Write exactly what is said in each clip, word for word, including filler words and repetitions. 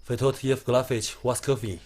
Fedot Yevglavich Waskov ཡིན།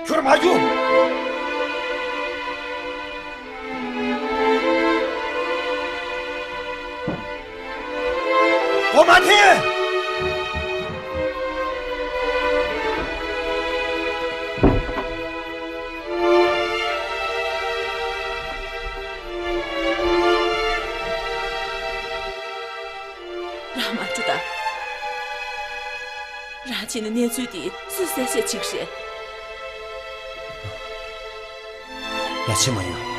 ཁྱོད་མ་རྒྱུག་གོ་མ་འཐེན། རང་མ་འགྲོ་ད། རང་བྱས་ན་གནས་ཚུལ་འདི་སུས་གསལ་བཤད་བྱེད་ཀྱི་རེད། ཡ་ཆེ་མ་ཡོང་།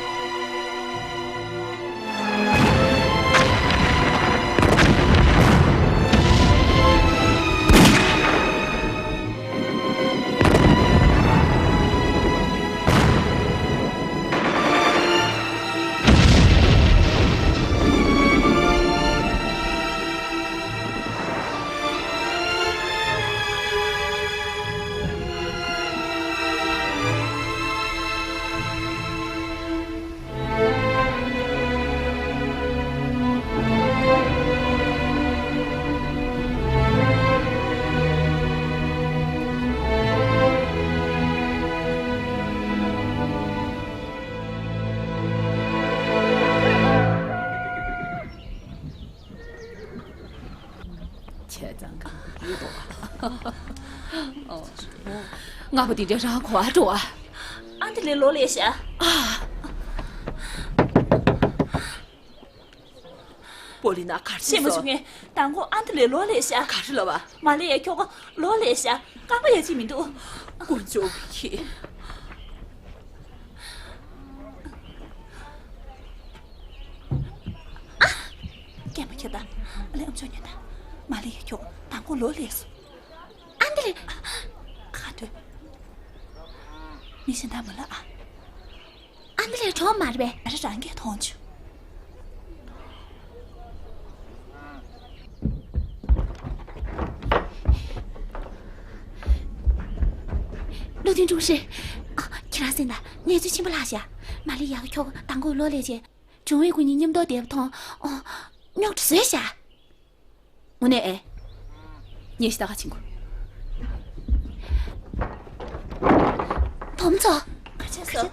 ཁྱེད་ཚང་གི་ཡོད་དོ། ཨོ། སྔ་པོ་དེ་འདྲ་རང་གོ་བ་འགྲོ་བ། ཨ་འདི་ལས་ལོ་ལས་ཤ། ཨ། པོ་ལི་ན་གར་ཤེས་སོ། མ་བྱུང་ངས་དང་གོ་ཨ་འདི་ལས་ལོ་ལས་ཤ། ག་རེ་ལབ་བ། མ་ལས་ཡ་ཁྱོ་གོ་ལོ་ལས་ཤ། རྐང་པ་ཡ་ཅི་མི་འདུག་དཀོན་མཆོག་གི། ཨ། སྐད་མ་ཁྱབ་ད། ཨ་ལས་ཨམ་ཅོག་ཉན་ད། མ་ལས་ཡ་ཁྱོ་དང་གོ་ལོ་ལས་སོ། ཨ་འདི་ལས། ཁ་ཐོས། མི་གཞན་དག་མ་ལ་ཨ། ཨ་འདི་ལས་གྲོངས་མ་རེད་པས། ང་རང་རང་གིས་མཐོང་བྱུང་། བློ་མཐུན་ཀྲུའུ་ཧྲི། ཨ། ཁྱེད་རང་གསན་དང་། གནས་ཚུལ་ཆེན་པོ་ལྷག་ཤག་མ་ལི་ཡ་གི་ཁྱོ་ག་དང་པོ་ལོག་སླེབས་རྗེས། ཅུང་ཝེ་ཁོ་གཉིས་མཉམ་དུ་བསྡད་པ་མཐོང་། ཨོ། རྙོག་དྲ་བཟོས་ཤག་དངོས་གནས་ཨེ། ངས་ཤི་ད་ག་ཕྱིན་གོ། བུ་མོ་ཚོ། ག་རེ་བྱས་སོང་།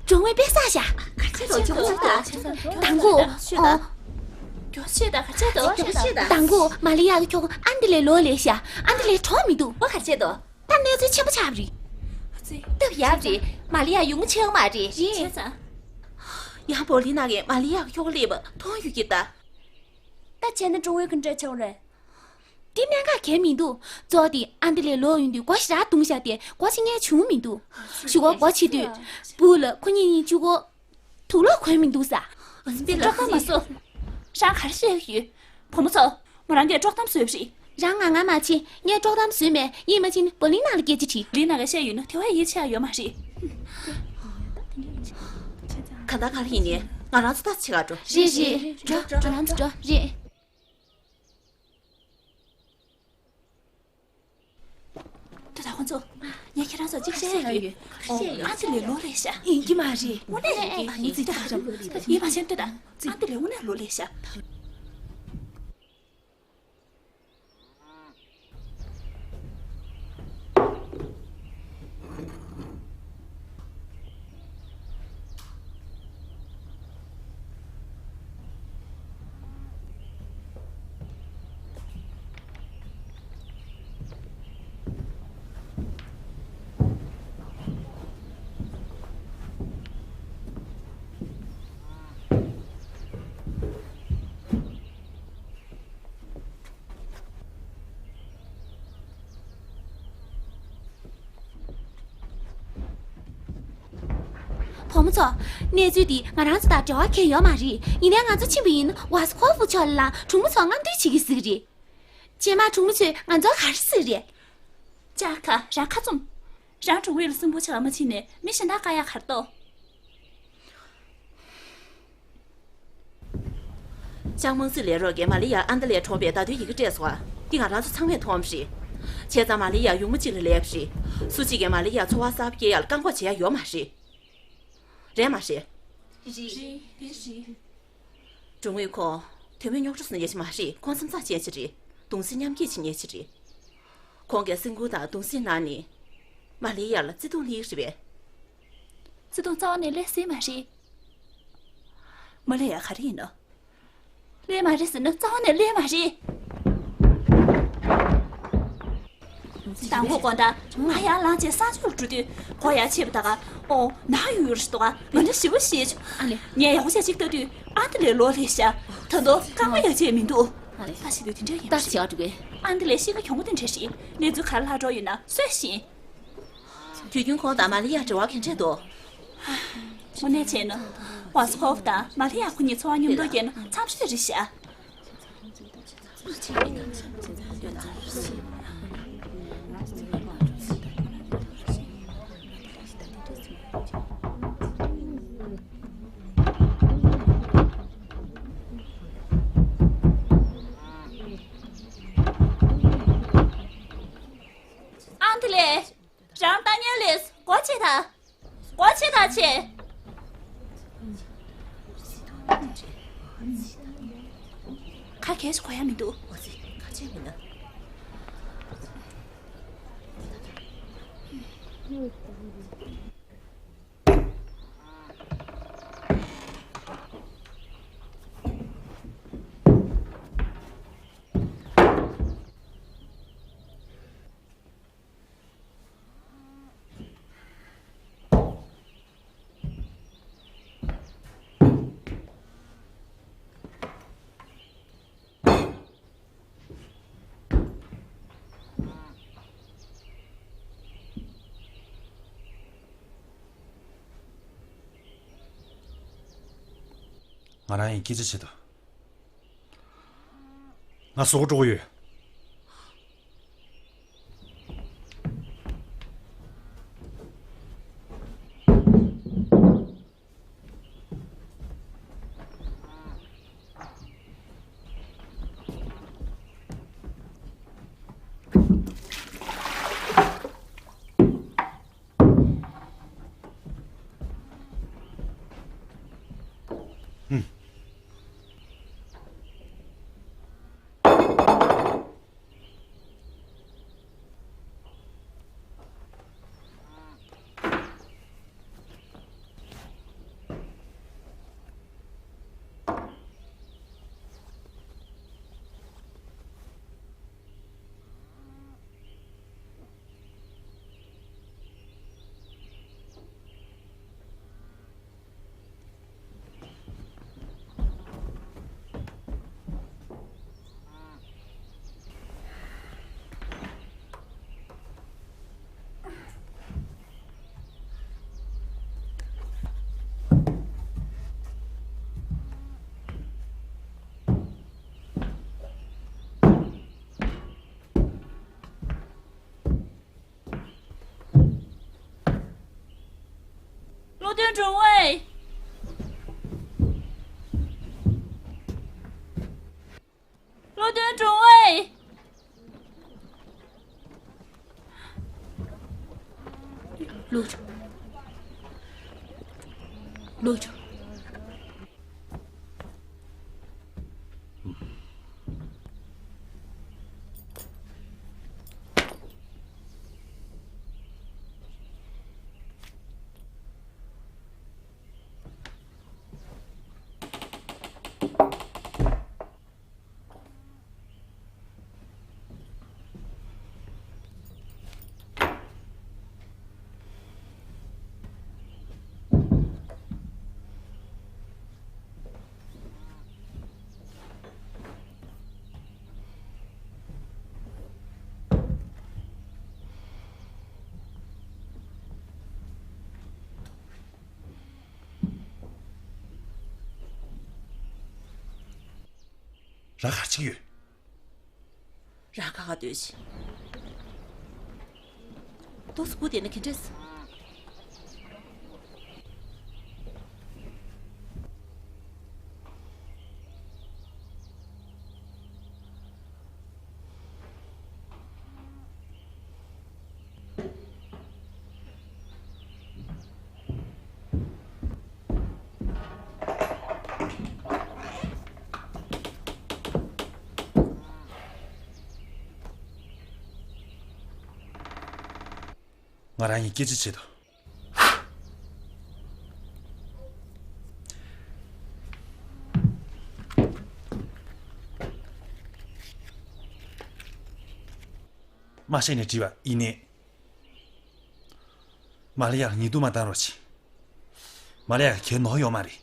ཅུང་ཝེ་དཔེ་བསགས་ཤག་ག་རེ་བྱས་སོང་། དང་པོ། ཨོ། མགྱོགས་ཤོད་དང་། ག་རེ་བྱས་སོང་། མགྱོགས་ཤོད་དང་། དང་པོ་མ་ལི་ཡ་གི་ཁྱོ་ག་ཨན་ཏི་ལེ་ལོག་སླེབས་ཤག་ཨན་ཏི་ལེ་གྲོངས་མི་འདུག་ཨོ། ག་རེ་བྱས་འདུག་ད་གནས་ཚུལ་ཆེན་པོ་ཆགས་པ་རེད། སྟབས་ཡག་རེད། མ་ལི་ཡ་ཡོང་ཆེ་བ་མ་རེད། རེད། བྱས་ཙང་། ཡང་པོ་ལི་ན་གིས་མ་ལི་ཡ་གི་ཁྱོ་ག་སླེབས་པ་མཐོང་ཡོད་ཀྱི་ད། ད་བྱས་ན་ཀྲུང་ཝེ་གི་འདྲ་ཆེ་བ་རེད། འདི་གནད་འགག་གང་ཡང་མི་འདུག་གཙོ་བོ་དེ་ཨན་ཏི་ལེ་ལོག་ཡོང་དུས་སྒོ་ཞེ་དྲག་བརྡུངས་བཞག་སྟེ་སྒོ་ཕྱེ་མཁན་བྱུང་མི་འདུག་གཞུག་གུ་སྒོ་ཕྱེ་དུས་སྦུག་ལ་ཁོ་གཉིས་གཉིས་གཅིག་པོ་དུག་ལོག་གོན་མི་འདུག་ས། དཀྲོག་གཏམ་མ་བཟོ། རང་ག་རེ་བཤད་ཀྱི་ཡོད། བུ་མོ་ཚོ། མོ་རང་གིས་དཀྲོག་གཏམ་བཟོས་པ་རེད། རང་ང་ང་མ་བྱེད། ངས་དཀྲོག་གཏམ་བཟོས་མེད། ཡིན་མ་ཕྱིན་པོ་ལི་ན་ལ་སྐད་ཆ་དྲིས། ལི་ན་གིས་བཤད་ཡོད་ན་དེ་བས་ཡིད་ཆེས་ཡོད་མ་རེད། གང་ལྟར་གང་ལ་ཡིན་ནའི་ང་རང་ཚོ་ད་ཕྱི་ཁར་འགྲོ། རེད་རེད། འགྲོ་འགྲོ། ང་རང་ཚོ་འགྲོ། རེད། ད་ད་ཁོང་ཚོ། ངས་ཁྱེད་རང་ཚོ་གཅིག་བཤད་ཡ་ཡོད། ཨོ། ཨ་འདི་ལས་ལོ་ལས་ཤག་ཡིན་གྱི་མ་རེད། དངོས་གནས་ཡིན་གྱི། ཡིན་གྱི་ད་ར། ཡིན་པ་ཤེས་འདོད་ད། ཨ་འདི་ལས་དངོས་གནས་ལོ་ལས་ཤག་བུ་མོ་ཚོ། གནས་ཚུལ་འདི་ང་རང་ཚོ་དང་འབྲེལ་བ་གང་ཡང་ཡོད་མ་རེད། ཡིན་ནའི་ང་ཚོ་ཕྱིན་པ་ཡིན་ན་ཝ་སི་ཁོ་ཧྥུ་མཆོག་ལ་གྲོགས་མོ་ཚོ་རྔམ་སྟོན་བྱེད་ཀྱི་ཟིག་རེད། རྗེས་མ་གྲོགས་མོ་ཚོས་ང་ཚོ་ག་རེ་ཟེར་རེད། ཅཱ་ཁ། རང་ཁ་བཙུམ། རང་ཀྲུང་ཝེ་ལ་སྲིན་པོ་ཆགས་མ་ཕྱིན་ནས་མི་གཞན་དག་བཀག་ཡ་ག་རེ་འདུག་ཅང་དམངས་གཙོའི་ལས་རོགས་ཀྱིས་མ་ལི་ཡ་ཨན་ཏི་ལས་གྲོངས་པའི་བརྡ་དོན་ཡི་གེ་སྤྲད་སོང་བ། འདི་ང་རང་ཚོ་ཚང་མས་མཐོང་བ་རེད། བྱས་ཙང་མ་ལི་ཡ་ཡུལ་མི་གཅིག་ལ་སླེབས་པ་རེད། སུ་གཅིག་གིས་མ་ལི་ཡ་འཚོ་བ་གསར་པ་སྐྱེལ་ཡ་ལ་བཀག་འགོག་བྱེད་ཡ་ཡོད་མ་རེད། རེད་མ་རེད། རེད། རེད། རེད། ཀྲུང་ཝེ་ཁོང་དོན་མེད་རྙོག་དྲ་བཟོ་མཁན་ཞིག་མ་རེད། ཁོང་སེམས་ཐག་བཅད་ཀྱི་རེད། གདུང་སེམས་མཉམ་སྐྱེད་བྱེད་མཁན་ཞིག་རེད། ཁོང་གིས་སེམས་ཁུར་དང་གདུང་སེམས་གནང་ནས་མ་ལི་ཡ་ལ་བརྩེ་དུང་སླེབས་རེད་པས། བརྩེ་དུང་རྩ་བ་ནས་སླེབས་སྲིད་མ་རེད། མ་ལི་ཡ་ག་རེ་ཡིན་ནམ། སླེབས་མ་རེད་ཟེར་ན་རྩ་བ་ནས་སླེབས་མ་རེད། དང་པོ་དགོང་དག་ང་ཡར་ལངས་རྗེས་གསང་སྤྱོད་ལ་འགྲོ་དུས་ཁོ་ཡར་ཕྱིན་པ་ད་ག། ཨོ། ནག་ཡོད་ཡོད་རེད་འདུག་ག། ང་འདྲ་ཞེ་པོ་ཞེད་བྱུང་། ཨ་ལེ། ངས་ཡག་པོ་བྱས་གཅིག་ལྟ་དུས་ཨ་འདི་ལས་ལོ་ལས་ཤག་ད་དུང་རྐང་པ་ཡང་བཅད་མི་འདུག་ཨ་ལེ། ད་བྱེད་དུས་དེ་འདྲ་ཡིན། ད་བྱེད་འགྲོ་གི། ཨ་འདི་ལས་གཤིས་ཀ་གྱོང་པོ་དེ་འདྲ་རེད། གནས་ཚུལ་ག་རེ་ལྷག་འགྲོ་ཡོད་ན་གསོན་ཞིང་། དུས་རྒྱུན་ཁོང་དང་མ་ལི་ཡ་འབྲེལ་བ་ག་འདྲས་འདུག་དངོས་གནས་བྱས་ན། ཝ་སི་ཁོབ་དང་མ་ལི་ཡ་ཁོ་གཉིས་འཚོ་བ་མཉམ་དུ་སྐྱེལ་ན་འཚམས་ཤོས་རེད་ཤག་ཨང་ཏི་ལེ། རང་ལྟ་ཉན་ལེས་སྒོ་ཕྱེ་ད། སྒོ་ཕྱེ་ད་ཕྱེ། ཁ་གས་གོ་ཡ་མི་འདུག་ང་རང་ཡིན། སྐད་ཆ་བྱེད་དོ། ང་ཟོག་འགྲོ་གི་ཡོད། བློ་བརྟན་དྲུང་འོད། བློ་བརྟན་དྲུང་འོད། ལོག་འགྲོ། ལོག་འགྲོ། ར་ག་ཅིག་ཡོད། རང་ག་ག་སྡོད་ཤིག་ཏོག་ཙམ་སྒུག་བསྡད་ན་ག་འདྲས། ང་རང་གཉིས་སྐད་ཆ་བྱེད་དོ། མ་ཤེས་ནས་དྲིས་པ་ཡིན་ནའི། མ་ལ་ཡར་ཉེས་རྡུང་མ་བཏང་རོགས་གྱིས། མ་ལ་ཡར་གྱོན་ནོར་ཡོད་མ་རེད།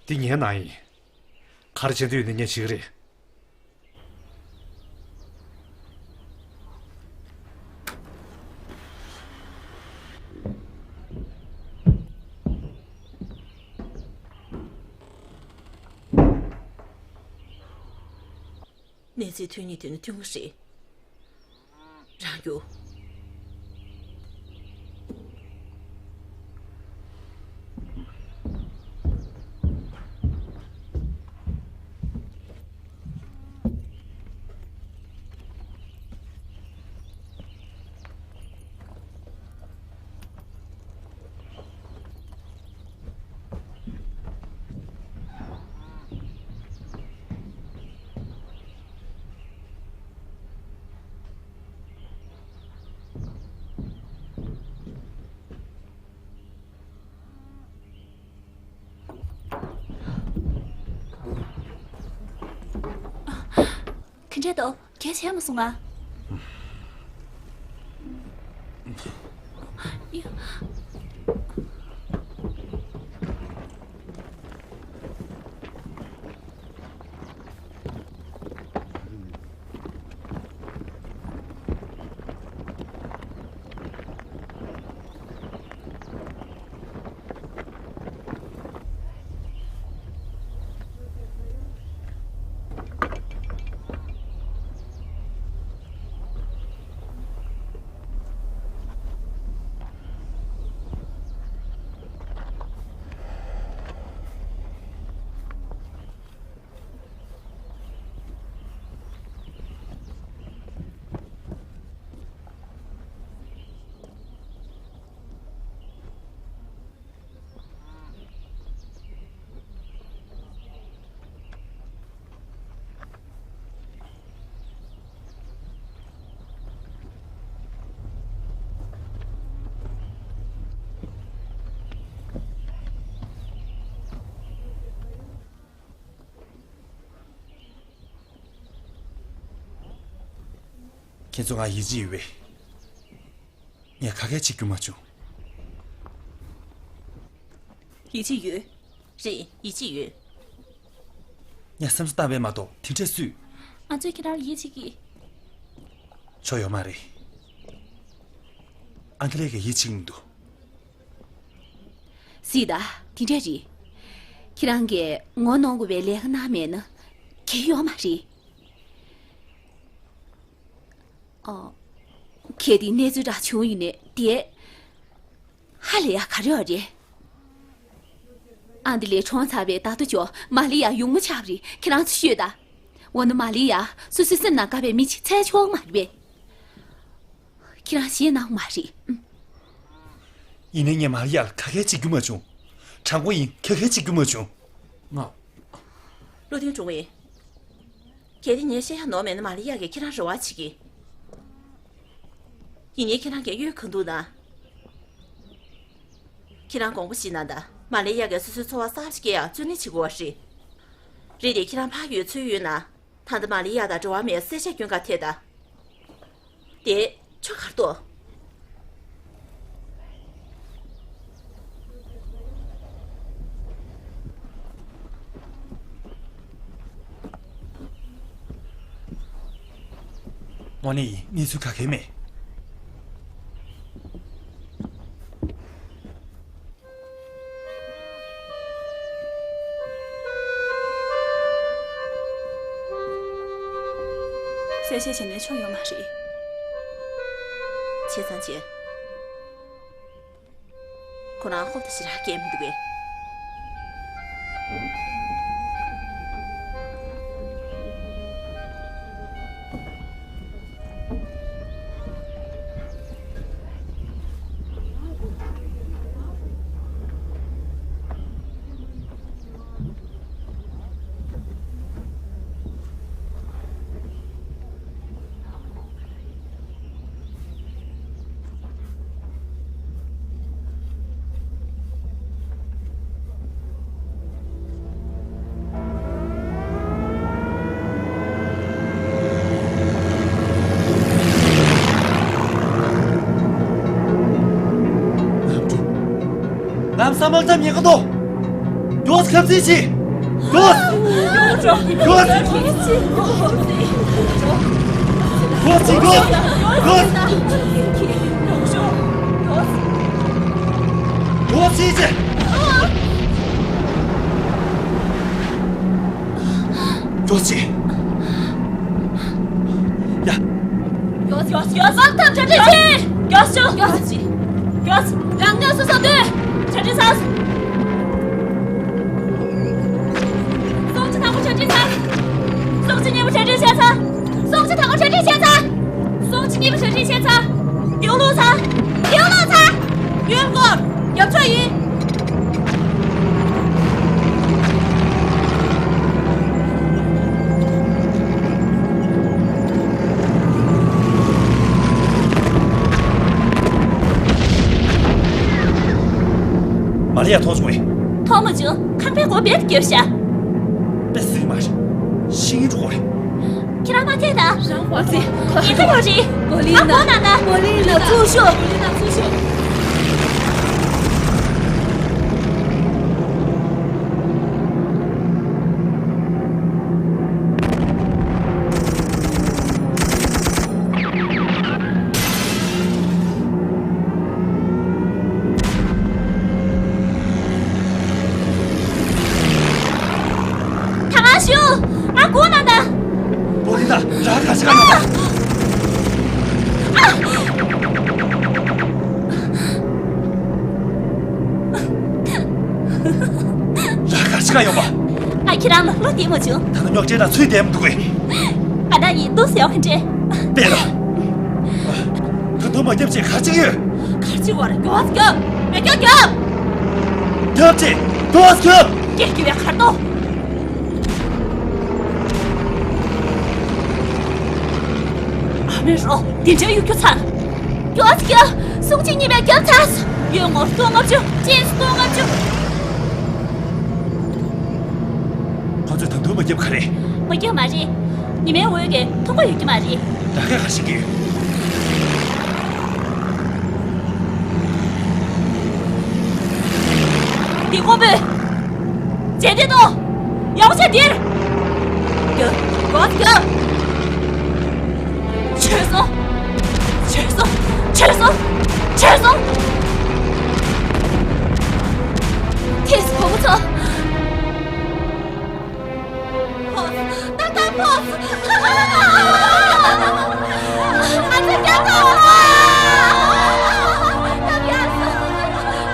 འདི་ངའི་ནང་ཡིན། ག་རེ་བྱེད་འདོད་ཡོད་ན་ངས་བྱེད་ཀྱི་རེད། གནས་ཚུལ་ཐོན་ཉིན་དེ་ནི་ཐུང་ངུ་རེད། རང་རྒྱུགས། ག་འདྲས་འདུག་གལ་ཆེ་མ་སོང་ང་། ཁྱེད་ཚོ་ང་ཡིད་ཆེས་ཡོད་པས། ངས་ག་གེ་བྱེད་རྒྱུ་མ་བྱུང་། ཡིད་ཆེས་ཡོད། རེད། ཡིད་ཆེས་ཡོད། ངས་སེམས་གསོ་བཏང་བས་མ་གཏོགས་དེ་འདྲས་སུས། ང་ཚོས་ཁྱེད་རང་ལ་ཡིད་ཆེས་ཀྱི། ཆོ་ཡོད་མ་རེད། ཨན་དེ་ལེ་གིས་ཡིད་ཆེས་མི་འདུག་སྲིད་ད། དེ་འདྲས་རེད། ཁྱེད་རང་གིས་ངོ་གནོང་དགོས་པའི་ལས་ཀ་གནང་མེད་ན་གལ་ཡོད་མ་རེད། ཨོ། གལ་ཏེ་གནས་ཚུལ་འདྲ་བྱུང་ཡིན་ནའི་དེ་ཧ་ལས་ཡག་ག་རེ་ཡོད་རེད། ཨ་འདི་ལས་གྲོངས་ཚར་བའི་ད་ལྟ་ཅོ་མ་ལི་ཡ་ཡོང་མ་ཆགས་པ་རེད། ཁྱེད་རང་ཚོ་ཤོད་ད། འོ་ན་མ་ལི་ཡ་སོ་སོའི་སེམས་ནང་དགའ་བའི་མི་ཅིག་འཚོལ་ཆོག་མ་རེད་པས། ཁྱེད་རང་ཞེད་སྣང་མ་རེད། ཡིན་ནའི་ངས་མ་ལི་ཡ་ལ་ག་གེ་བྱེད་རྒྱུ་མ་བྱུང་། དྲང་པོ་ཡིན། ག་གེ་བྱེད་རྒྱུ་མ་བྱུང་། ང་། བློ་མཐུན་དྲུང་ཡིན། གལ་ཏེ་ངས་བཤད་ཡག་ནོར་མེད་ན་མ་ལི་ཡ་གིས་ཁྱེད་རང་རེ་བ་བྱེད་ཀྱི། ཡིན་ནའི་ཁྱེད་རང་གིས་གཡོལ་གང་ཐུབ་ན། ཁྱེད་རང་དགོངས་པ་བཞེས་གནང་དང་། མ་ལི་ཡ་གིས་སོ་སོའི་འཚོ་བ་གསར་པ་ཞིག་སྐྱེལ་ཡག་བརྩོན་ལེན་བྱེད་དགོས་པ་རེད། རེད་དེ་ཁྱེད་རང་ཕར་ཡོད་ཚུར་ཡོད་ན། ད་ལྟ་མ་ལི་ཡ་དང་འབྲེལ་བ་མེད་གསལ་ཆ་སྐྱོན་ག་ཐད་ད། དེ་ཆོ་གར་ཏོ། དངོས་གནས་ཡིན། གནས་ཚུལ་ག་གེ་མེད། གསལ་བཤད་བྱས་ནས་ཆོ་ཡོད་མ་རེད། བྱས་ཙང་བྱས། ཁོ་རང་ཧོབ་ཏེ་ཞེ་དྲག་སྐད་མི་འདུག་གས། ལམ་སང་མ་ལྟ་ཉེན་ཁ་འདུག་མགྱོགས་སུ་ཁ་རྩིས་བྱེད། མགྱོགས་སུ། མགྱོགས་སུ། མགྱོགས་སུ། མགྱོགས་སུ། མགྱོགས་སུ། མགྱོགས་སུ། མགྱོགས་སུ། མགྱོགས་སུ། ཡ། མགྱོགས་སུ། མགྱོགས་སུ། མགྱོགས་སུ། མགྱོགས་སུ། མགྱོགས་སུ། མགྱོགས་སུ། མགྱོགས་སུ། རང་ཉིད་སོ་སོ་སྡོད། གྲ་སྒྲིག་བྱས། སྲོག་ཆགས་དང་པོ་གྲ་སྒྲིག་བྱས། སྲོག་ཆགས་གཉིས་པ་གྲ་སྒྲིག་བྱས་ཚར། སྲོག་ཆགས་དང་པོ་གྲ་སྒྲིག་བྱས་ཚར། སྲོག་ཆགས་གཉིས་པ་གྲ་སྒྲིག་བྱས་ཚར། ཡོང་ལོས་ཚར། ཡོང་ལོས་ཚར། ཡོང་སྐོར་རྒྱབ་ཕྱོགས་ཡིན། མ་ལི་ཡ་མཐོང་བྱུང་བས། མཐོང་མ་བྱུང་། ཁང་པའི་སྒོ་རྦད་དེ་བརྒྱབ་ཤག་དཔེ་སྲིད་མ་རེད། ཤིང་འགྲོ་གི་རེད། ཁྱེད་རང་མ་ཐད་ད། རང་ཧ་གོ་ཡིན་ད་ཡོད་རེད། པོ་ལིན་ང་ན། གོ་ན་ན། པོ་ལིན་ལ་ཚུར་ཤོག་པོ་ལིན་ལ་ཚུར་ཤོག་ད་ང་ཤོག་ང་གོ་ན་ད། པོ་ལིན་ད། ར་ཁ་ཤ་ཡོད་པ། ར་ཁ་ཤ་ཡོད་པ། ང་ཁྱེད་རང་ལ་བློ་གཏད་མ་བྱུང་། ད་ནི་རྙོག་དྲའི་ནང་ཚུད་བསྡད་མི་འདུག་གས། ང་རང་ཡིན་འདུག་ཟེར་བ་འདྲ། པེ་ལ། ད་དུང་མ་རྒྱབ་ཅིག་ག་ཅིག་ཡོད། ག་ཅིག་བར་རྒྱོབ་རྒྱོབ། མེ་རྒྱོབ་རྒྱོབ། རྒྱབ་ཅིག་རྒྱོབ་རྒྱོབ། སྐད་ཀྱི་བའི་ཁར་ཏོ། ཨ་མེ་རོ། འདི་འདྲའི་གཡུག་རྒྱུ་ཚར། རྒྱོབ་རྒྱོབ། སྲོག་ཆགས་གཉིས་པའི་རྒྱབ་ཚར། ཡོད་ངོར་སྟོང་ལྔ་བཅུ། ཅེས་སྟོང་ལྔ་བཅུ། ཁོ་ཚོས་ད་དུང་མ་རྒྱབ་ག་རེད། མ་རྒྱབ་མ་རེད། ཉི་མའི་འོད་ཀྱིས་མཐོང་ག་ཡོད་ཀྱི་མ་རེད། ད་ག་ག་ཤེད་ཀྱི་ཡོད། འདི་ཀོ་པོས། རྗེས་འདེད་དོ། ཡག་པོ་བྱས་འདིར། རྒྱབ། རྒྱབ། ཆོད་སོང་། ཆོད་སོང་། ཆོད་སོང་། ཆོད་སོང་། ཐེས་བུ་མོ་ཚོ། ཕོགས། ཏག་ཏག་ཕོགས། ང་ཚོ་རྒྱབ་ལ་འོང་། ཡག་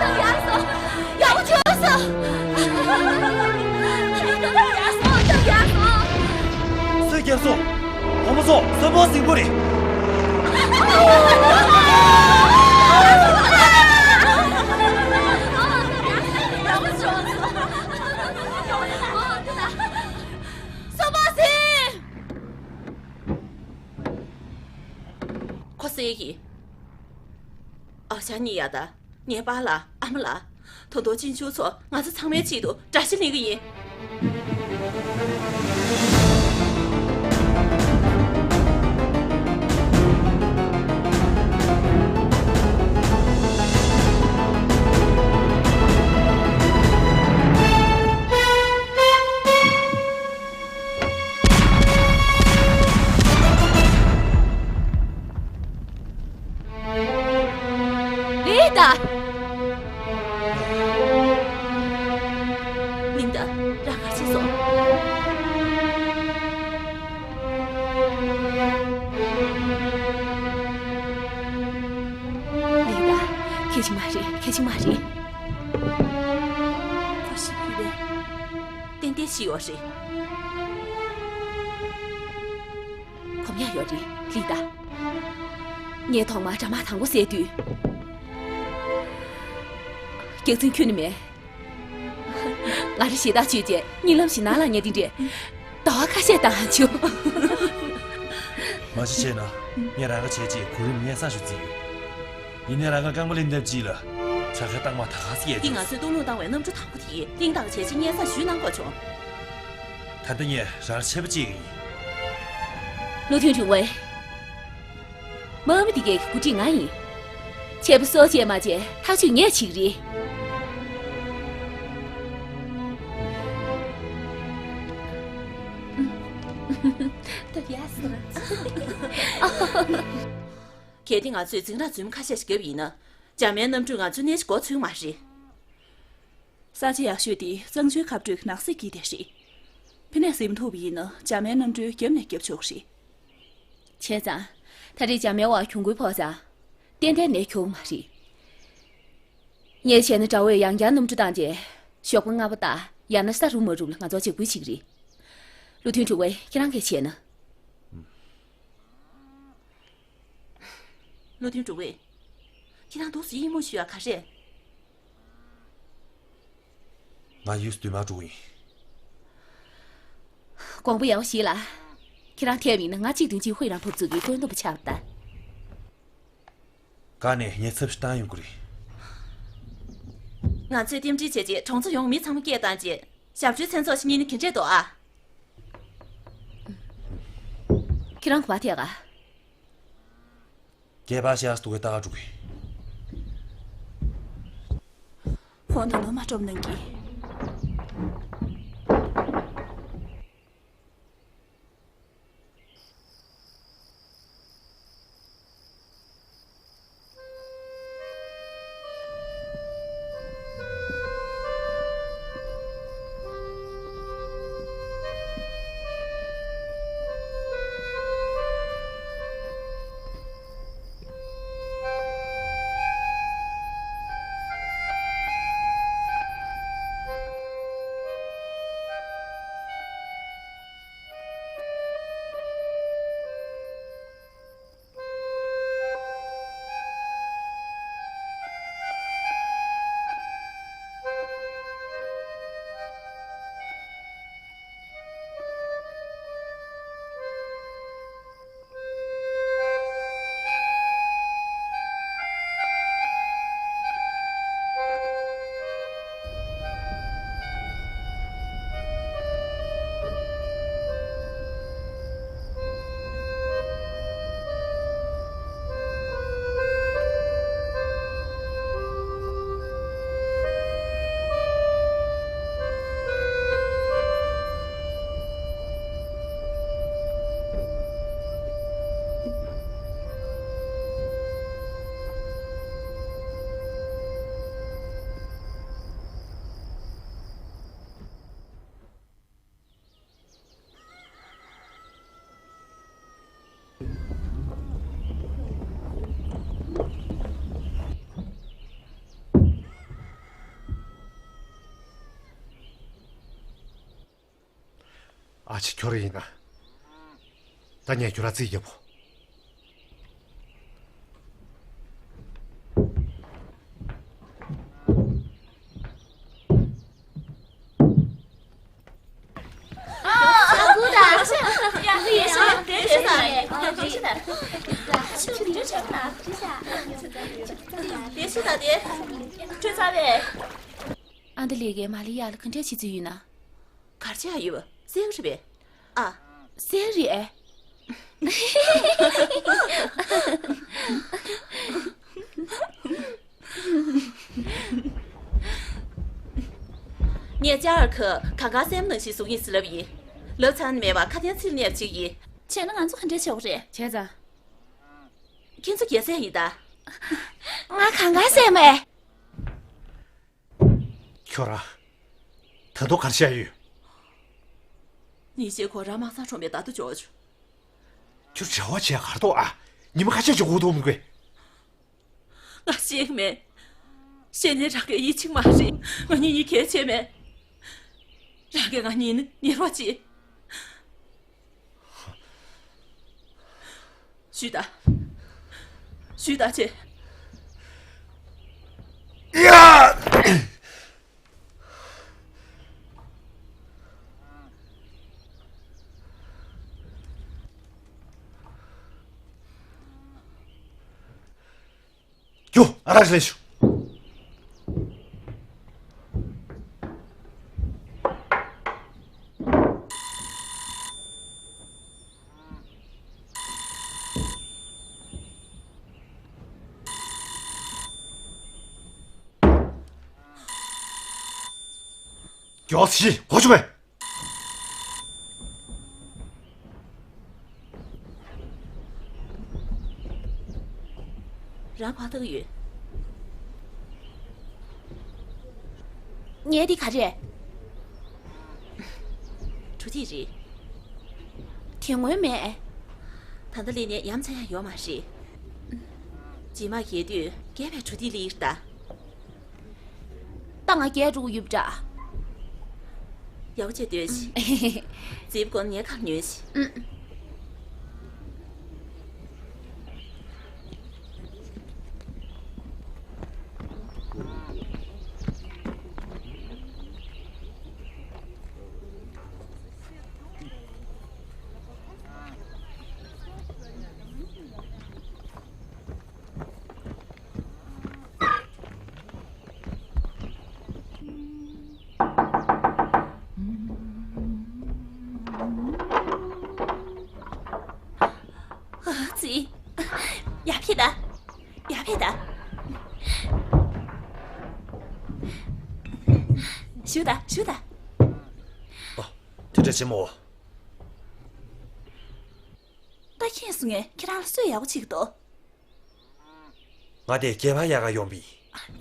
པོ་བྱས་སོང་། ཡག་པོ་བྱས་སོང་། སུ་པོ་སིང་པོ་རེད། སུ་པོ་སིང་། ཁོ་སུ་ཡིན། ཨ་ཞང་གཉིས་ཡ་ད། ངའི་པཱ་ལགས། ཨ་མ་ལགས། ད་དུང་ཅིན་ཆུ་ཚོ་ང་ཚོ་ཚང་མའི་ཆེད་དུ་དགྲ་ཤ་ལེན་གི་ཡིན། ལི་ཏཱ། ལིན་ཏཱ། རང་ག་རེ་བྱས་སོང་། ལི་ཏཱ། གལ་ཆེན་མ་རེད། གལ་ཆེན་མ་རེད། ཁོ་ཤི་ཡོད་རེད། ཏན་ཏན་ཤི་ཡོད་རེད། གོམས་ཡག་ཡོད་རེད། ལི་ཏཱ། ངས་ཐོག་མར་དགྲ་དམག་དང་པོ་བསད་དུས། རྒྱག་འཛིན་ཁྱོན་ནས་མེད། ང་རང་ཞེ་ཐག་ཆོད་རྗེས་གཉིད་ལམ་ཞིག་ནང་ལ་ཉལ་དེ་འདྲས། ཟླ་བ་ཁ་ཤས་བཏང་བྱུང་། མ་གཞི་བྱས་ན་ངས་རང་ག་བྱས་རྗེས་གོ་རིམ་སྙན་སེང་ཞིག་བརྩིས་ཡོད། ཡིན་ནའི་རང་ག་རྐང་པ་ལེན་ཐབས་ཅིག་ལ་ཚ་ཁ་བཏང་མ་ད་ག་སེ་ཡས་འདི་ང་ཚོས་སྟོང་ལུང་བཏང་བའི་གནམ་གྲུ་དང་པོ་དེ་ཡིན། གླིང་དང་བྱས་རྗེས་སྙན་སེང་ཞུས་གནང་དགོས་བྱུང་། ད་ལྟ་ངས་རང་ཆད་པ་གཅོད་ཀྱི་ཡིན། བློ་མཐུན་དྲུང་འོས། དམག་མི་འདི་གའི་འགོ་ཁྲིད་ང་ཡིན། ཆད་པ་གསོག་བྱས་མ་བྱས་ཐག་གཅོད་ངས་བྱེད་ཀྱི་རེད། ད་ཡ་སི་ར། གལ་ཏེ་ང་ཚོས་འཛིང་རགས་རྫུན་མ་ཁ་ཤས་ཤིག་བརྒྱབ་ཡིན་ན། འཇར་མན་གནམ་གྲུས་ང་ཚོའི་གནས་ཤིག་མགོ་ཚོས་མ་རེད། ས་ཆ་ཡག་ཤོས་དེ་གཙང་ཆུའི་ཁ་སྤྲོད་ནགས་གསེབ་ཀྱི་དེ་རེད། ཕི་ནས་ཟིན་ཐུབ་པ་ཡིན་ན་འཇར་མན་གནམ་གྲུས་རྒྱབ་ནས་བརྒྱབ་ཆོག་གི་རེད། བྱས་ཙང་། ད་རེས་འཇར་མན་བ་གྱོང་གུན་ཕོག་ཙང་། ཏན་ཏན་ནས་གྱོང་མ་རེད། ངས་བྱས་ན་དགྲ་བོས་ཡང་བསྐྱར་གནམ་གྲུ་བཏང་རྗེས་ཞོགས་པ་སྔ་པོ་ལྟར་ཡང་ན་ས་རུབ་མ་རུབ་ལ་ང་ཚོ་འཇབ་རྒོལ་བྱེད་ཀྱི་རེད། བློ་མཐུན་དྲུང་འོས། ཁྱེད་རང་གིས་བྱས་ན། བློ་མཐུན་དྲུང་འོས། ཁྱེད་རང་འདུག་སེ་ཡིད་སྨོན་ཞུ་ཡ་ག་རེ་རེད། ང་ཡུས་འདུས་མ་འགྲོ་ཡིན། དགོངས་པ་ཡག་པོ་བཞེས་ལ། ཁྱེད་རང་ཐེབས་ཡིན་ན་ང་གཅིག་མདུན་གཅིག་ཧུའེ་རང་ཕབ་བཙུགས་ཀྱི་བཀོད་འདོམས་པ་ཆགས་པ་ད། དཀའ་ནས་ཉེ་ཚབས་ཤིག་བཏང་ཡོང་གི་རེད། ང་ཚོས་རྟེན་འབྲེལ་བྱས་རྗེས་གྲོང་ཚོ་ཡོངས་མི་ཚང་མ་སྐད་བཏང་རྗེས་ཞབས་ཞུའི་མཚན་ཚོགས་ཤིག་གཉེར་ན་ག་འདྲས་འདུག་ཨ། ཁྱེད་རང་ག་པར་ཐད་ག། སྐྱེས་པ་ཤ་སྟོད་ཀྱི་ལྟ་ག་འགྲོ་གི། ཁོང་དང་ནོ་མ་སྤྲོ་གནང་གི། ཨ་ཅེ་ཁྱོད་རང་ཡིན་ན། ད་ངས་ཁྱོད་རང་རྩིས་རྒྱབ་བོ། ཨ་འདི་ལས་ཀའི་མ་ལི་ཡ་ལ་ག་འདྲས་བྱེད་རྩིས་ཡོད་ན། གར་ཆགས་ཡོད་པ་གསལ་རེད་པས། ཨ། གསལ་རེད། ངས་ཅ་ཨར་ཁ་གང་ག་སེམས་ནང་བཞིན་བཟོ་གི་ཡིན་ཟེར་ལབ་ཡིན། ལབ་ཚར་ནས་མེད་པ་ཁ་གཏན་ཚིག་ནས་བྱེད་ཀྱི་ཡིན། བྱས་ན་ང་ཚོ་ག་འདྲས་བྱེད་དགོས་རེད། བྱས་ཙང་། ཁྱེད་ཚོ་རྒྱལ་སྲས་ཡིན་ད། ང་གང་ག་སེམས་མེད། ཁྱོད་རང་། ད་དུང་ག་རེ་བཤད་ཡོད། ཉིན་ཤས་གོང་རང་མ་སང་གྲོངས་པའི་ད་དུ་འཇོག་བྱུང་། ཁྱོད་བྱ་བ་བྱས་གར་ཐོག་ཨ། ཉི་མ་ཁ་ཤས་ཅིག་འགོར་འདུག་མི་དགོས། ང་ཤེས་ཀྱི་མེད། ཤེས་ནས་རང་གི་ཡིད་ཆེས་མ་རེད། ང་གཉིས་གཉིས་གལ་ཆེ་མེད། རང་གི་ང་གཉིས་ནི་ཉེ་རོགས་བྱེད། ཞུས་དང་། ཞུས་དང་བྱས། ཡ། རྒྱུ་ཨ་རག་ལས་ཞུ། མགྱོགས་སི་གོ་བྱུང་བས། རང་ཕར་ལྟ་གི་ཡོད། ངའི་འདི་ག་རེད། གྲུ་ཐིག་རེད། དེ་སྔོན་མེད། ད་ལྟ་ལས་ནས་ཡ་མཚན་ཡང་ཡོད་མ་རེད། རྗེས་མ་རྒྱས་དུས་རྒྱས་པའི་གྲུ་ཐིག་ལ་ཡིར་ལྟ། ད་ང་རྒྱས་འགྲོ་གི་ཡོད་པ་འདྲ། ཡག་པོ་བྱས་སྡོད་ཤིག་རྫིབ་ཀོན་ངའི་ཁར་ཉོན་ཤིག་ཙི། ཡར་ཕེབས་དང་། ཡར་ཕེབས་དང་། བཞུགས་དང་། བཞུགས་དང་། ཨ། དེ་འདྲ་བྱེད་མོ། ད་ཁྱེད་སུ་ངས་ཁྱེད་རང་ལ་གསོལ་ཡག་པོ་བྱེད་ཀྱི་འདུག་ང་དེ་སྐྱེས་པ་ཡག་ག་ཡོང་བི།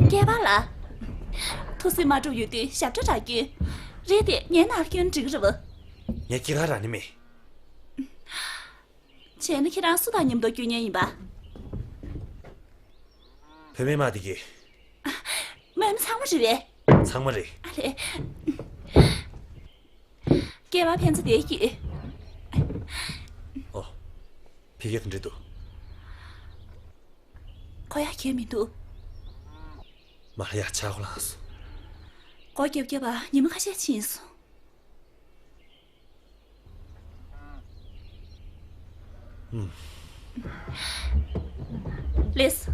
སྐྱེས་པ་ལ། ཐུགས་སེམས་མ་འགྲོ་ཡོད་དུས་ཞབས་བྲོ་རག་རྒྱུ། རེད་དེ་ངའི་ནང་སྐྱོན་འགྲིག་རེད་བ། ངས་སྐྱེས་ཀ་རག་ནི་མེད། བྱས་ན་ཁྱེད་རང་སུ་དང་མཉམ་དུ་སྐྱོད་མཁན་ཡིན་པ། བུད་མེད་མ་དེ་གི། སྨོན་ཚང་མ་རེད་བས། ཚང་མ་རེད། ཨ་རེད། སྐྱེས་པ་ཕན་ཚུན་བསྡད་ཀྱི། ཨོ། ཕ་གི་དང་འདྲ་འདུག་གོ་ཡ་གལ་མི་འདུག་མ་ལ་ཡ་ཆག་སྒོ་ལངས་སོང་། སྒོ་རྒྱབ་རྒྱབ་པ་ཉི་མ་ཁ་ཤས་ཕྱིན་སོང་། ལེས།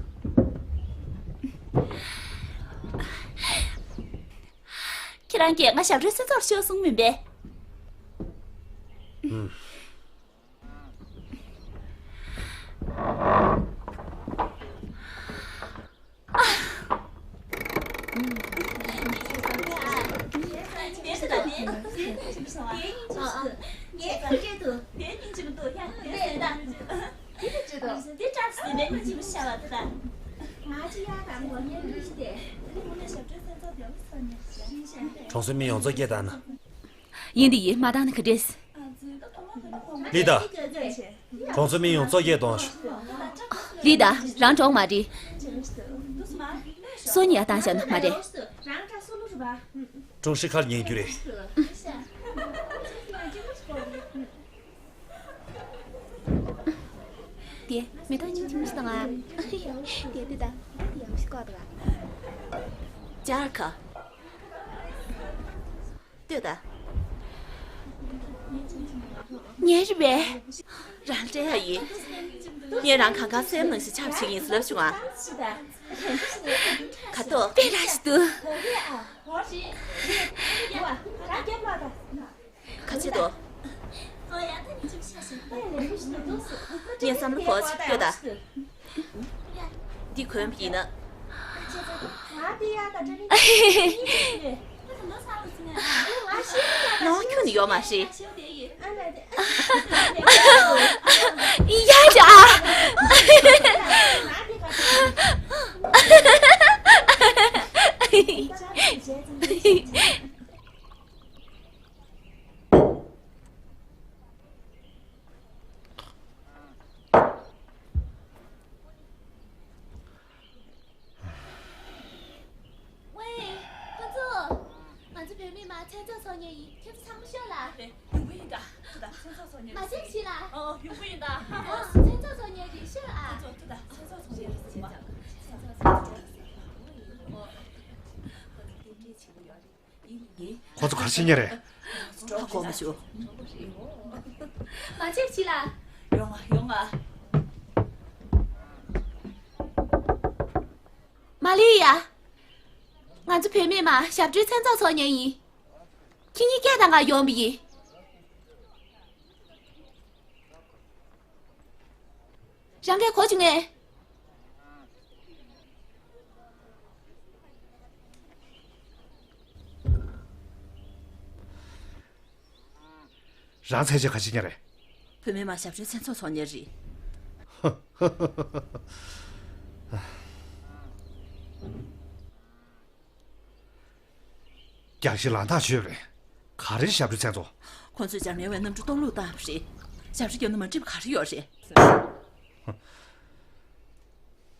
ཁྱེད་རང་གིས་ང་ཞབས་བྲོའི་སེམས་ཚོར་ཤོར་སོང་མིན་པས། གྲོང་ཚོའི་མི་ཡོངས་ཚོགས་སྐད་བཏང་ན། ཡིན་དེ་ཡིན་མ་བཏང་ན་ག་འདྲས། ལི་ད། གྲོང་ཚོའི་མི་ཡོངས་ཚོགས་སྐད་གཏོང་ཤོག་ལི་ད་རང་གྲོགས་མ་རེད། སོ་ཉིད་ཡ་བཏང་བཞག་ན་མ་རེད། ཀྲུང་ཧྲི་ཁར་ཉན་རྒྱུ་རེད། ཡེ། མེ་ཏོག་ཆུང་ཆུང་ཞིག་དང་ང་། དེ་དེ་དང་ཡང་ཞིག་གོ་དང་། ལྟོས་དང་། ངའི་རེད་པས། རང་སྤྲད་ཡ་ཡིན། ངས་རང་གང་ག་སེམས་ནང་བཞིན་ཆགས་བྱེད་ཡིན་ཟེར་ལབ་བྱུང་ང་། ག་ཏོ། དཔེ་ར་ཞིག་འདུག་ཁ་ཆེ་ཏོ། ངས་བསམ་བློ་བོར་ཅིག་ལྟོས་དང་། འདི་གོན་པ་ཡིན་ན། སྣང་བ་ཁྱོན་ནས་ཡོད་མ་རེད། ཡ་ཡ། ཝེ། ཁོ་ཚོ། ང་ཚོ་བུད་མེད་མ་མཚན་ཚོགས་ཚོགས་མཁན་ཡིན། ཁྱེད་ཚོ་ཚང་མ་ཤོག་ལ། རེད། ཡོང་གི་ཡིན་ད། ཐུག་ད། མཚན་ཚོགས་ཚོགས་མཁན་མ་རེད། ཆེན་ཞིག་ལ། ཨོ། ཡོང་གི་ཡིན་ད། ཨོ། མཚན་ཚོགས་ཚོགས་མཁན་རེད། ཤོག་ཨ། ཐུག་ད། མཚན་ཚོགས་ཚོགས་མཁན་རེད། ཨོ། ཁོ་ཚོ་ག་རེ་བྱེད་མཁན་རེད། ཧ་གོ་མ་བྱུང་། མ་ཆེན་ཞིག་ལ། ཡོང་ང་། ཡོང་ང་། མ་ལི་ཡ། ང་ཚོ་བུད་མེད་མ་ཞབས་བྲོའི་མཚན་ཚོགས་ཚོགས་མཁན་ཡིན། ཁྱེད་གཉིས་སྐད་གཏོང་ག་ཡོང་བ་ཡིན། རང་གིས་གོ་བྱུང་ངས། རང་ཚེ་ཆེ་ག་ཅི་ཉེ་རེད། བུད་མེད་མ་ཞབས་བྲོའི་མཚན་ཚོགས་ཚོགས་མཁན་རེད། རྒྱག་ཤི་ལང་ཐག་ཆོད་རེད། ག་རེ་ཞབས་བྲོའི་མཚན་ཚོགས། ཁོང་ཚོས་འཇར་མན་བའི་གནམ་གྲུ་གཏོར་བརླག་བཏང་བ་རེད། ཞབས་བྲོ་རྒྱབ་ན་མ་འགྲིག་པ་ག་རེ་ཡོད་རེད།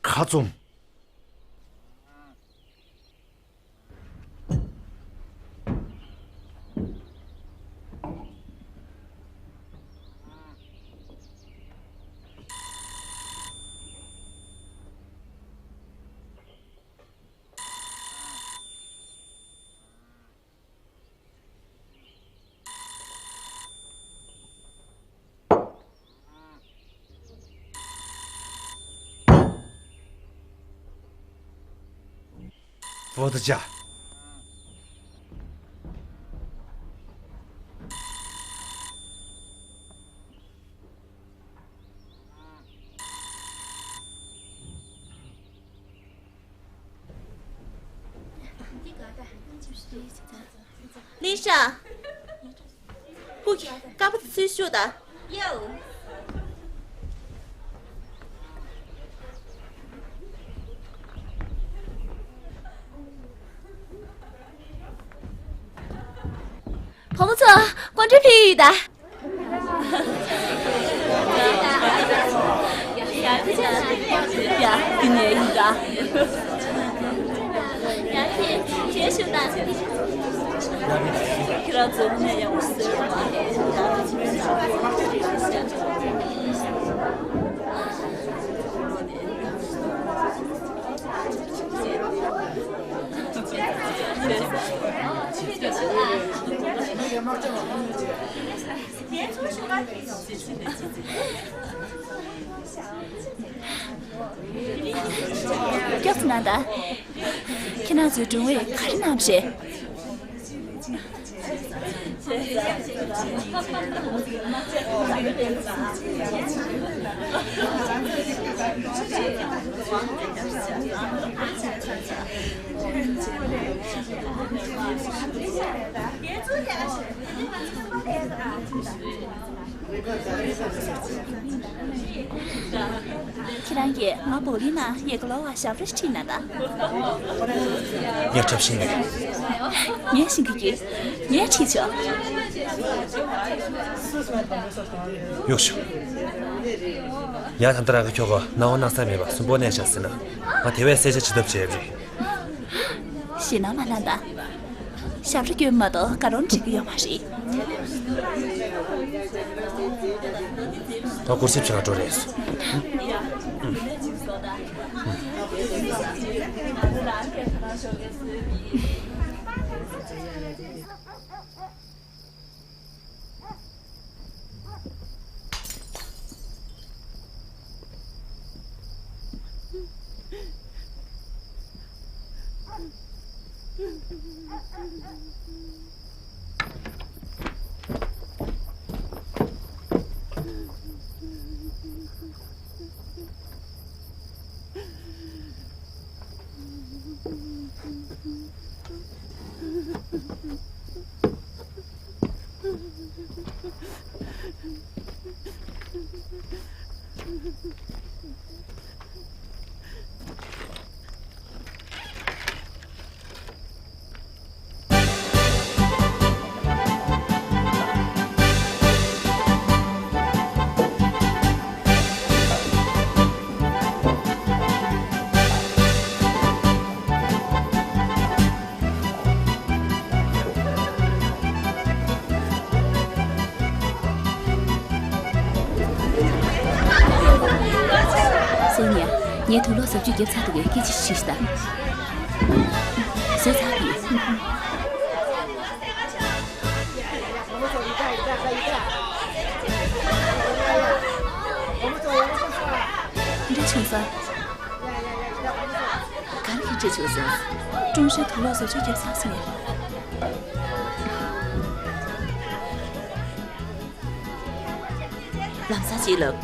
ཁ་བཙུམ། བོ་དི་ཇ། ལི་ཧྲ། ཧུ་ཁི། ཀ་པ་དེ་ཚུར་ཤོག་དང་། ཡའོ། བུ་མོ་ཚོ། སྐུ་མགྲོན་ཕེབས་ཡོད་ད། ཡ། འདི་ནས་ཡིན་ད། ཡ། ཁྱེད་ཁྱེད་ཞུ་ད། ཁྱེད་རང་ཚོ་ནས་ཡག་པོ་བཟོས་པ་རེད། སྐྱབས་གནང་དང་། ཁྱེད་རང་ཚོའི་སྒྲུང་བས་ག་རེ་གནང་བ་རེད། ཁྱེད་རང་གིས་ང་བོ་ལི་ན་ཡེ་ག་ལོ་བ་ཞབས་བྲོ་ཁྲིད་ན་ད། ངས་འཁྲབ་ཤེས་ནས། ངས་ཤེས་ཀྱི་ཡོད། ངས་ཁྲིད་ཆོག་གཡུག་ཤོག་ཡང་ད་ལྟ་རང་གི་ཁྱོ་ག་སྣང་བ་སྣང་ས་མེད་པ་གསོན་པོ་གནས་བཞག་ཟིན་ན། ང་དེ་བས་གསལ་ཆ་ཇི་ལྟར་བྱེད་ཡ་རེད། ཞེད་སྣང་མ་ལངས་དང་། ཞབས་བྲོ་སྐྱོན་མ་གཏོགས་ག་རུང་འགྲིག་གི་ཡོད་མ་རེད། ད་ སྐོར་ཞིབ་བྱེད་ག་འགྲོ་རེད། སོ་ནི་ཡ། ངས་དུག་ལོག་བཟོ་བཅོས་བརྒྱབ་ཚར་འདུག་གས། སྐད་ཆ་ཞིག་དྲིས་ཤིག་དང་། བཟོས་ཚར་གི། འདྲ་བྱུང་སོང་། ག་རེ་གི་འདྲ་བྱུང་སོང་། ཀྲུང་ཧྲེ་དུག་ལོག་བཟོ་བཅོས་བརྒྱབ་ཚར་སོང་ངས། ལམ་སང་ཅིག་ལབ།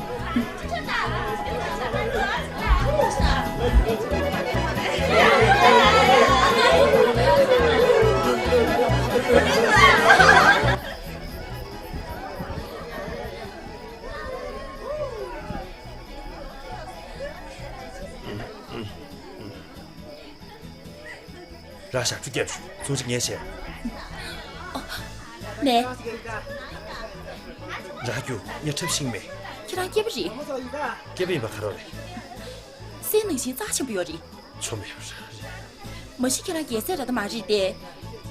ར་ཞབས་ཕྱི་རྒྱབ་ཞུ། ཚུགས་ཅིག་ངས་བྱས། ནས། ར་རྒྱུ་ངས་འཁྲབ་ཤེས་མེད། ཁྱེད་རང་སྐྱེས་པ་རེད། སྐྱེས་པ་ཡིན་པ་ག་རེ་རེད། སའི་ནང་བཞིན་རྩ་ཆེན་པོ་ཡོད་རེད། ཆོ་མེད་པ་ར་རེད། མ་གཞི་ཁྱེད་རང་རྒྱལ་སྲས་ར་ད་མ་རེད་དེ།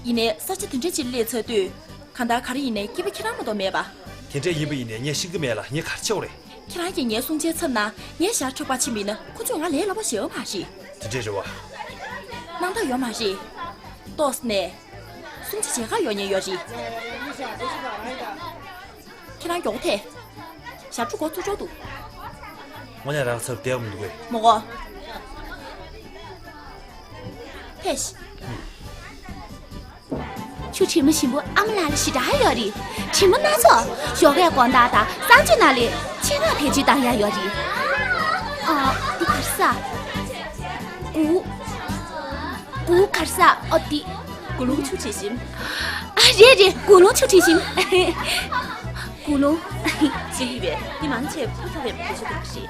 ཡིན་ནའི་ས་ཆ་དེ་འདྲ་ཅིག་སླེབས་ཚར་དུས། གང་ལྟར་ག་རེ་ཡིན་ནའི་སྐྱེས་པ་ཁྱེད་རང་མ་གཏོགས་མེད་པ། དེ་འདྲ་ཡིན་པ་ཡིན་ནའི་ངས་ཤེས་ཀྱི་མེད་ལ། ངས་ག་རེ་བྱེད་དགོས་རེད། ཁྱེད་རང་གིས་ངའི་སྲུང་བྱའི་ཚབ་ན་ངའི་ཞར་འཕྲོག་པ་ཕྱིན་པ་ཡིན་ན། ཁོ་ཚོས་ང་ལས་སླ་པོ་ཞེ་པོ་མ་རེད། དེ་འདྲས་རེད་བ། སྣང་དག་ཡོད་མ་རེད། ཏོག་ཙམ་ནས། སྲུང་བྱ་བྱེད་ག་ཡོད་ཉེན་ཡོད་རེད། ཁྱེད་རང་མགྱོགས་པོ་ཐད། ཞབས་བྲོ་འགོ་ཚུགས་འགྲོ་འདུག་དངོས་གནས་རང་ཚབ་བསྡད་མི་འདུག་གས། མོ་གོ། ཐད་ཤིག་ཆུ་དྲི་མ་ཞིམ་པོ་ཨ་མ་ལགས་ལ་ཞེ་དྲག་ཡོད་རེད། དྲི་མ་སྣ་ཚོགས། ཞོགས་ཀས་དགོང་དག་དང་གསང་སྤྱོད་ནང་ལས་ཆེད་མངགས་བེད་སྤྱོད་བཏང་ཡག་ཡོད་རེད། ཨ། འདི་ག་རེ་ཟ། དགུ། དགུ་ག་རེ་ཟ། ཨོ་འདི། དགུ་ལོང་ཆུ་དྲི་ཞིམ། ཨ། རེད་རེད། དགུ་ལོང་ཆུ་དྲི་ཞིམ། དགུ་ལོང་། ཅི་ཡིན་པས་འདི་མང་ཆེ་བུ་ཐོག་པའི་བུ་ཆུ་དང་ཞིག་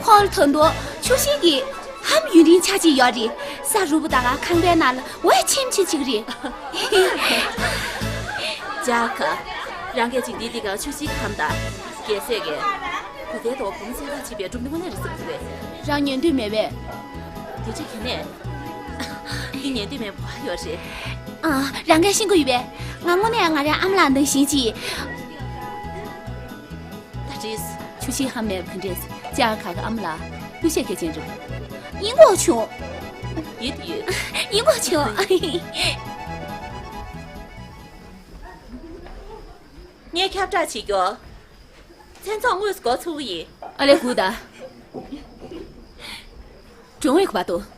ཁོང་ད་དུང་ཆུ་ཤེལ་གྱི་ལྷམ་ཡུན་རིང་ཆགས་ཀྱི་ཡོད་རེད། ས་རུབ་པ་དང་ཁང་པའི་ནང་ལ་འོད་ཆེམ་ཆེམ་ཅིག་རེད། ཇག་ཁ། རང་སྐད་ཅིག་འདི་འདི་ག་ཆུ་ཤེལ་ལྷམ་དང་། རྒྱལ་སྲས་ཀྱི། གུ་གེ་དོ་གོང་ཚད་ལ་བྱེད་པའི་གྲུབ་ནི་མ་ནས་རེ་ཟིག་ཐུབ་པས། རང་ཉན་འདོད་མེད་པས། དེ་ཅི་གི་ནས། འདི་ཉན་འདོད་མེད་བ་ཡོད་རེད། ཨ། རང་གིས་ཤེས་ཀྱི་ཡོད་པས། ང་དངོས་གནས་ང་རའི་ཨ་མ་ལགས་ནང་བཞིན་ཅིག་ད་ཅིས། ཆུ་ཤེལ་ལྷམ་མེད་ག་འདྲས། ཅག་ཁ་གི་ཨ་མ་ལགས་གླུ་གཞས་མཁས་ཅན་རེད། ཡིན་གོ་བྱུང་། ཡིན་ཡིན། ཡིན་གོ་བྱུང་། ངས་ཁྱབ་བསྒྲགས་བྱེད་རྒྱུ། མཚན་ཚོགས་དངོས་སུ་འགོ་ཚུགས་ཀྱི་ཡིན། ཨ་ལས་སྒུག་ད། གྲོང་བའི་བར་དུ།